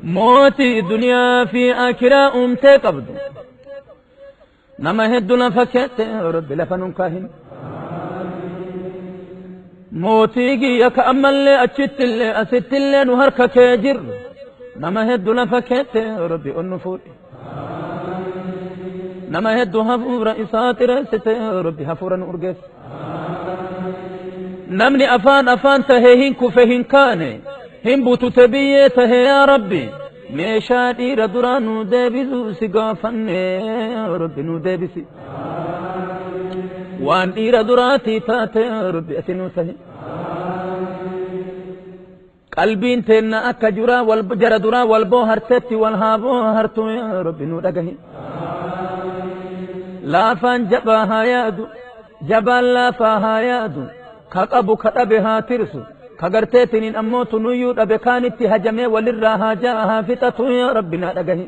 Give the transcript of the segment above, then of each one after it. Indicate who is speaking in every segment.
Speaker 1: Mootii duniyaa fi akiraa uumtee qabdu. Nama hedduu lafa keette Rabbi lafa nun kaahin. Mootii kiyya ka ammallee achittillee asittillee nu harka kee jirru. Nama hedduu lafa keette Rabbi ol nu fuudhi. Nama hedduu hafuura isaa xireessite Rabbi hafuura nu urgeesse. Namni afaan afaan tahee hin kufe hin kaane hin butute biyyee tahe yaa Rabbi meeshaa dhiira duraa nu deebisu si gaafanne Rabbi nu deebisi. Waan dhiira duraatii taate Rabbi ati nu tahe. Qalbiin teenna akka juraa wal jara duraa wal boohartetti wal haa boohartu yaa Rabbi nu dhagahi. Laafaan jabaa haa yaadu, jabaan laafaa haa yaadu, ka qabu ka dhabe haa tirsu, ka garteetiniin ammoo tunuyyuu dhabe kaanitti hajamee walirraa haa ja'a haa fixatu yaa Rabbi naa dhagahi.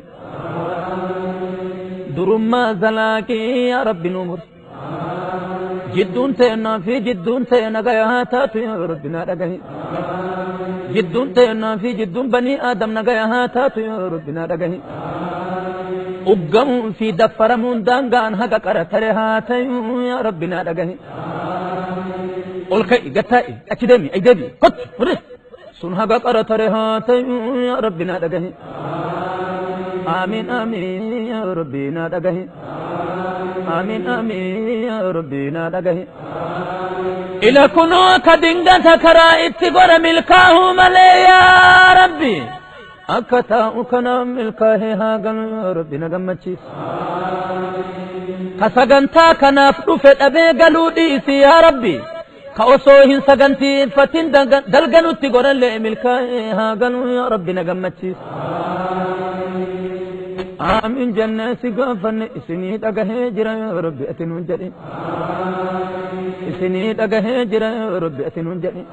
Speaker 1: Durummaa zalaaqii yaa Rabbi nu mursi. Jidduun teennaa fi jidduun teena nagaya haa taatu yaa Rabbi naa dhagahi. Jidduun teennaa fi jidduun banii Aadam nagaya haa taatu yaa Rabbi naa dhagahi. Uggamuun fi daffaramuun daangaan haga qara tare haa ta'u yaa Rabbi naa dhagahi. Ol ka'i gattaa'i achi deemi ay deebi kottu fudhe sun haga qara tare haa ta'u yaa Rabbi naa dhagahi. Amiin amiin yaa Rabbi naa dhagahi. Amiin amiin yaa Rabbi naa dhagahi. Ila kunoo ka dingata karaa itti godha milkaa'uu malee yaa Rabbi. Akka taa'u kana milkaa'ee haa galu yaa Rabbi na gammachiisi. Ka sagantaa kanaaf dhufe dhabee galuu dhiisi yaa Rabbi. Ka osoo hin sagantiifatin dalganutti godhallee milkaa'ee haa galu yaa Rabbi na gammachiisi. Aamin jennee si gaafanne isinii dhagahee jira yaa Rabbi ati nuun jedhi. Isinii dhagahee jira yaa Rabbi ati nuun jedhi.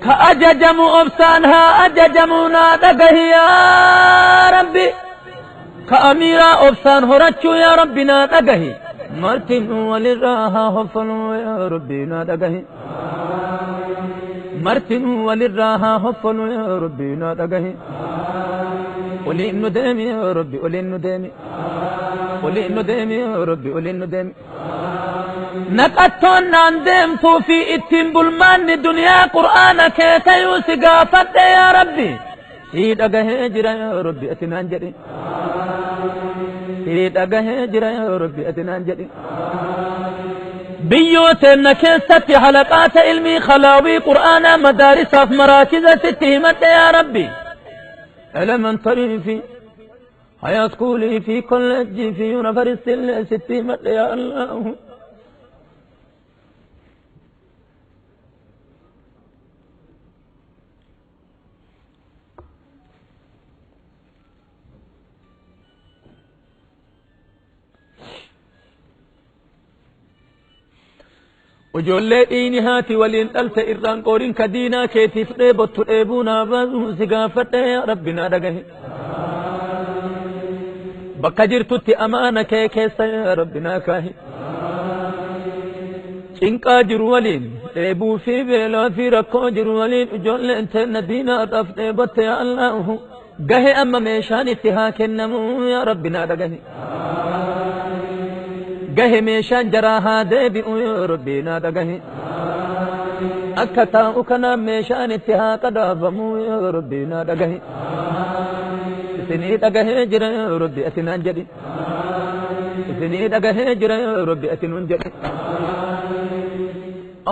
Speaker 1: Ka ajajamu obsaan haa ajajamu naa dhagahi yaa Rabbi. Ka amiiraa obsaan horachuu yaa Rabbi naa dhagahi. Martinuu walirraa haa hoffaluu yaa Rabbi naa dhagahi. Martinuu walirraa haa hoffaluu yaa Rabbi naa dhagahi. Oliin nu deemi yaa Rabbi oliin nu deemi. Oliin nu deemi yaa Rabbi oliin nu deemi. Naqattoon naan deemtuu fi ittiin bulmaanni duniyaa qur'aana kee tayuu si gaafadhe yaa Rabbi. Sii dhagahee jira yaa Rabbi ati naan jedhi. Sii dhagahee jira yaa Rabbi ati naan jedhi. Biyyoo teenna keessatti halaqaata ilmii khalaawii qur'aanaa madaarisaaf maraakiza sitti himadhe yaa Rabbi. Elementary fi high school fi college fi university illee sitti himadhe yaa Allah. Ijoollee dhiini haati waliin dhalte irraan qooriin ka diinaa keetiif dheebottu dheebuu naa baasuu si gaafadhe yaa rabbi naa dhagahe. Bakka jirtutti amaana kee keessa yaa rabbi naa kaahi. Cinqaa jiru waliin dheebuu fi beelaa fi rakkoo jiru waliin ijoolleen teenna diinaadhaaf dheebotte yaa Allaahu. Gahe amma meeshaan itti haa kennamu yaa rabbi naa dhagahi. Gahe meeshaan jaraa haa deebi'u yaa rabbi naa dhagahi. Akka taa'u kanaan meeshaan itti haa qadaafamu yaa rabbi naa dhagahi. Isinii dhagahee jira yaa rabbi ati naan jedhi. Isinii dhagahee jira yaa rabbi ati nuun jedhi.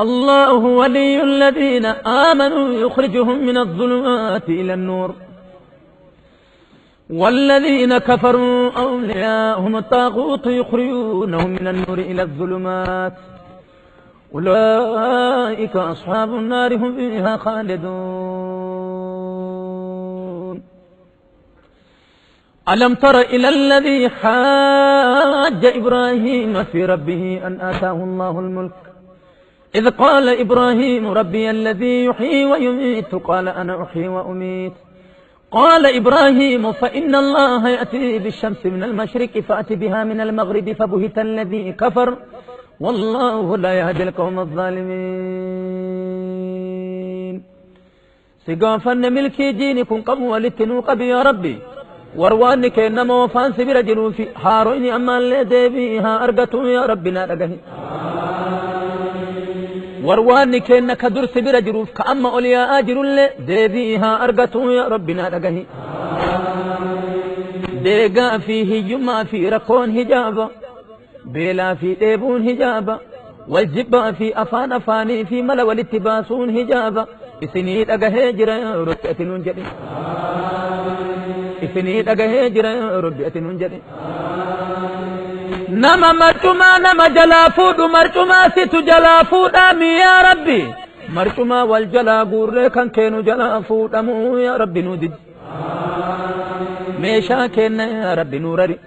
Speaker 1: الله ولي الذين آمنوا يخرجهم من الظلمات إلى النور والذين كفروا أولياءهم الطاغوت يخرجونهم من النور إلى الظلمات أولئك أصحاب النار هم فيها خالدون ألم تر إلى الذي حاج إبراهيم في ربه أن آتاه الله الملك إذ قال إبراهيم ربي الذي يحيي ويميت قال أنا أحيي وأميت قال إبراهيم فإن الله يأتي بالشمس من المشرق فأت بها من المغرب فبهت الذي كفر والله لا يهدي القوم الظالمين. Si gaafanne milkii jiini kun qabu walitti nuu qabi yaa Rabbi. Warwaanni keenna moofaan si bira jiruu fi haaroyni ammaallee deebii haa argatu yaa Rabbi naa dhagahi. Warwaanni keenna ka dur si bira jiruuf ka amma ol yaa'aa jirullee deebii haa argatu yaa Rabbi naa dhagahi. Deegaa fi hiyyummaa fi rakkoon hijaaba. Beelaa fi dheebuun hijaaba. Wal jibbaa fi afaan afaanii fi mala walitti baasuun hijaaba. Isinii dhagahee jira yaa Rabbi ati nuun jedhi. Isinii dhagahee jira yaa Rabbi ati nuun jedhi. Nama marcumaa nama jalaa fuudhu marcumaa situ jalaa fuudhaa mi yaa Rabbi. Marcumaa wal jalaa guurree kan keenu jalaa fuudhamuu yaa Rabbi nuu didi. Meeshaa keenna yaa Rabbi nuu rari.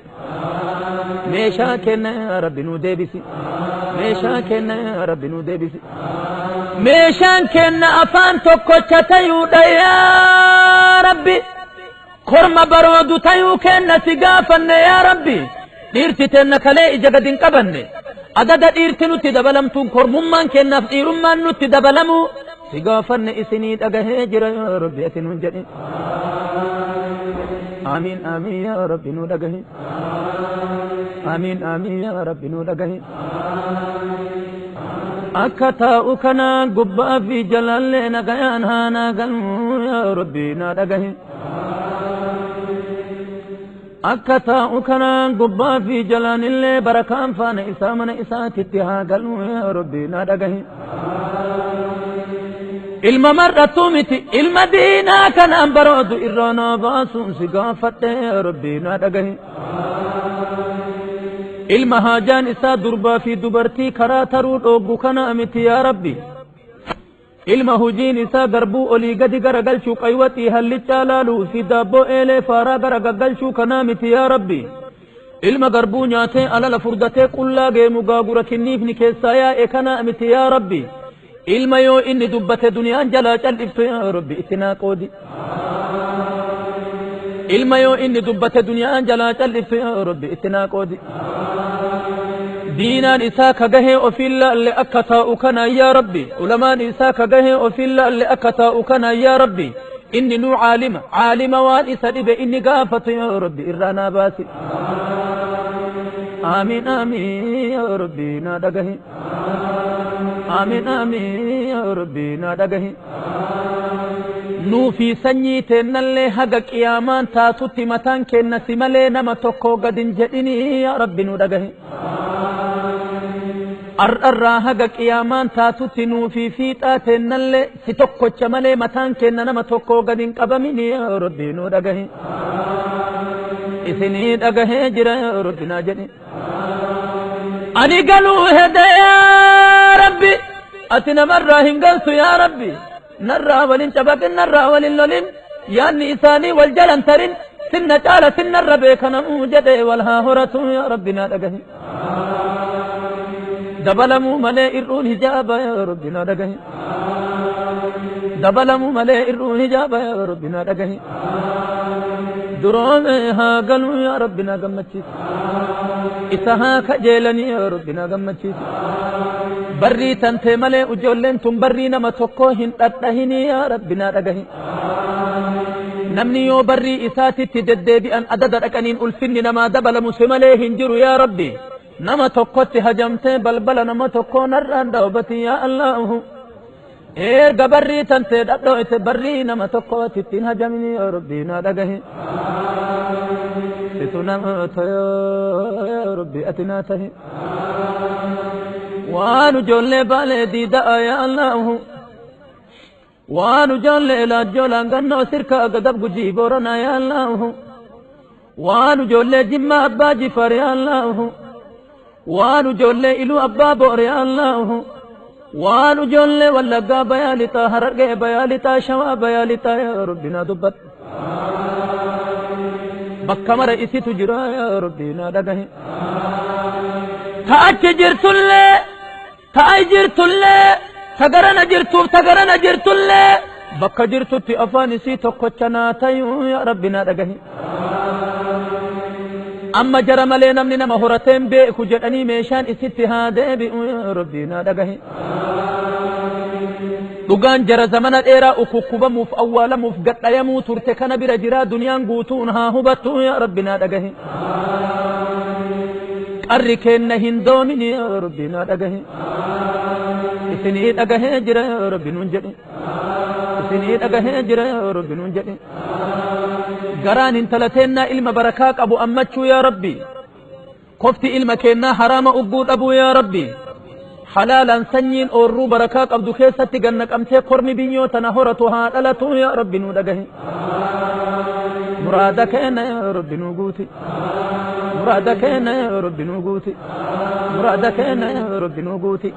Speaker 1: Meeshaa keenna yaa Rabbi nuu deebisi. Meeshaa keenna yaa Rabbi nuu deebisi. Meeshaan keenna afaan tokkocha tayuudha yaa Rabbi. Korma baroodu tayuu keenna si gaafanne yaa Rabbi. Dhiirti teenna kalee ija gadi hin qabanne. Adada dhiirti nutti dabalamtuun kormummaan keennaaf dhiirummaan nutti dabalamuu si gaafanne isinii dhagahee jira yaa Rabbi ati nuun jedhi. Amiin amiin yaa Rabbi nu dhagahi. Amiin amiin yaa Rabbi nu dhagahi. Akka taa'u kana gubbaa fi jalallee nagayaan haa naa galmu yaa Rabbi naa dhagahi. Akka taa'u kanaan gubbaa fi jalaan illee barakaan faana isaa mana isaatitti haa galu yaa Rabbi naa dhagahi. Ilma mar'attuu miti ilma diinaa kanaan baroodu irraa naa baasuun si gaafadhe yaa Rabbi naa dhagahi. Ilma haajaan isaa durbaa fi dubartii karaa taruu dhooggu kanaa miti yaa Rabbi. Ilma hujiin isaa garbuu olii gadi gara galchuu qaywaxii hallichaa laaluu fi daabboo eelee faaraa gara gaggalchuu kanaa miti yaa Rabbi. Ilma garbuu nyaatee alala furdatee qullaa geemu gaagura kinniifni keessaa yaa'e kanaa miti yaa Rabbi. Ilma yoo inni dubbate duniyaan jalaa cal'iftu yaa Rabbi itti naa qoodi. Ilma yoo inni dubbate duniyaan jalaa cal'iftu yaa Rabbi itti naa qoodi. Diinaan isaa ka gahee ofiin laalle akka taa'u kana yaa Rabbi. Ulamaan isaa ka gahee ofiin laalle akka taa'u kana yaa Rabbi. Inni nuu caalima caalima waan isa dhibe inni gaafatu yaa Rabbi irraa naa baasi. Amiin amiin yaa Rabbi naa dhagahi. Amiin amiin yaa Rabbi naa dhagahi. Nuu fi sanyii teennallee haga qiyaamaan taatutti mataan keenna si malee nama tokko gad hin jedhinii yaa Rabbi nu dhagahi. Ar'arraa haga qiyaamaan taatutti nuu fi fiixaa teennallee si tokkocha malee mataan keenna nama tokko gad hin qabaminii yaa Rabbi nu dhagahi. Isinii dhagahee jira yaa Rabbi naa jedhi. Ani galuu hede yaa Rabbi ati namarraa hin galtu yaa Rabbi narraa walin cabaqin narraa walin lolin yaanni isaanii wal jalan tarin sinna caala sinnarra beekanamuu jedhe wal haa horatu yaa Rabbi naa dhagahi. Dabalamuu malee ir'uun hijaaba yaa Rabbi naa dhagahi. Dabalamuu malee ir'uun hijaaba yaa Rabbi naa dhagahi. Duroome haa galuu yaa Rabbi naa gammachiisi. Isa haa kajeelanii yaa Rabbi naa gammachiisi. Barrii tantee malee ijoolleen tun barrii nama tokkoo hin dhadhahinii yaa Rabbi naa dhagahi. Namni yoo barrii isaatitti deddeebi'an adada dhaqaniin ulfinni namaa dabalamu si malee hin jiru yaa Rabbi. Nama tokkotti hajamtee balbala nama tokkoo narraan dhawbati yaa Allahu. Erga barrii tantee dhadhooyte barrii nama tokkootti ittiin hajamini yaa Rabbi naa dhagahi. Situ nama yaa Rabbi ati naa tahi. Waan ijoollee baalee diida'a yaa Allahu. Waan ijoollee laajjoolaan gannoo sirka gadab gujii booranaa yaa Allahu. Waan ijoollee jimmaa abbaa jifaar yaa Allahu. Waan ijoollee iluu abbaa boor yaa Allahu. Waan ijoollee wallaggaa bayaa lixaa harargee bayaa lixaa shawaa bayaa lixaa yaa Rabbi naa dubbadhu. Bakka mara isitu jira yaa Rabbi naa dhagahi. Ta achi jirtullee ta ai jirtullee ta garana jirtuuf ta garana jirtullee bakka jirtutti afaan isii tokkocha naa tayuu yaa Rabbi naa dhagahi. Amma jara malee namni nama horateen beeku jedhanii meeshaan isitti haa deebi'u yaa Rabbi naa dhagahi. Dhugaan jara zamana dheeraa ukukkubamuuf awwaalamuuf gadhayamuu turte kana bira jiraa duniyaan guutuun haa hubattu yaa Rabbi naa dhagahi. Qarri keenna hin doomin yaa Rabbi naa dhagahi. Isinii dhagahee jira yaa Rabbi nuun jedhi. Isinii dhagahee jira yaa Rabbi nuun jedhi. Garaan intala teennaa ilma barakaa qabu ammachuu yaa Rabbi. Kofti ilma keennaa haraama ugguu dhabuu yaa Rabbi. Halaalaan sanyiin oorruu barakaa qabdu keessatti ganna qabtee kormi biyyoo tana horatu haa dhalatu yaa Rabbi nuu dhagahi. Muraada keenya yaa Rabbi nuu guuti. Muraada keenya yaa Rabbi nuu guuti. Muraada keenya yaa Rabbi nuu guuti.